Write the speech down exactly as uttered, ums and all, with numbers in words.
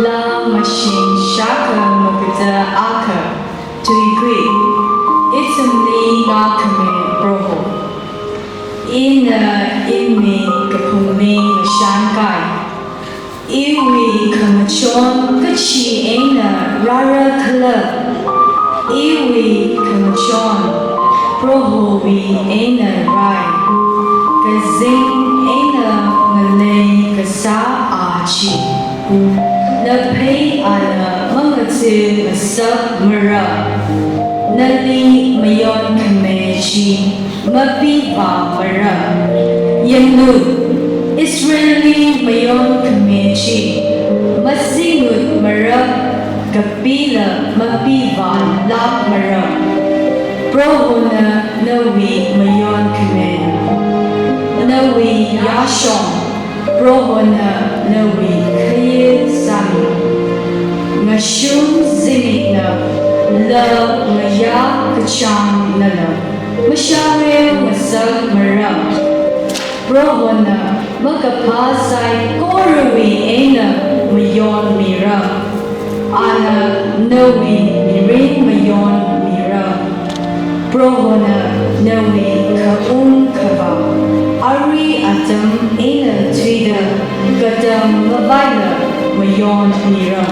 Laa mashing shākha makada akha, tuikui, ithumli ngākhami Proho. Ina imik kaphungli ngashankai. Iwui khamachon kachi eina rāra khala? Iwui khamachon Prohowui eina rai. Kazing eina ngalei kasā a chi. Naphei ana mangatsi ngasak mara. Nali mayonkhami chi mapivā mara. Yanglu, Israelli mayonkhami chi masingut mara, kapila mapivālāk mara. Prohona nawui mayonkhami, nawui yāshong, Prohona nawui khayei sāmi. Ngashun zimikna, laa ngayā kachāngnala mashāreo ngasak mara. Prohona makaphā saikorawui eina mayonmira. Ana nawui mirin mayonmira. Prohona nawui khaung khavā arui atam eina thuida katam mavaila mayonmira.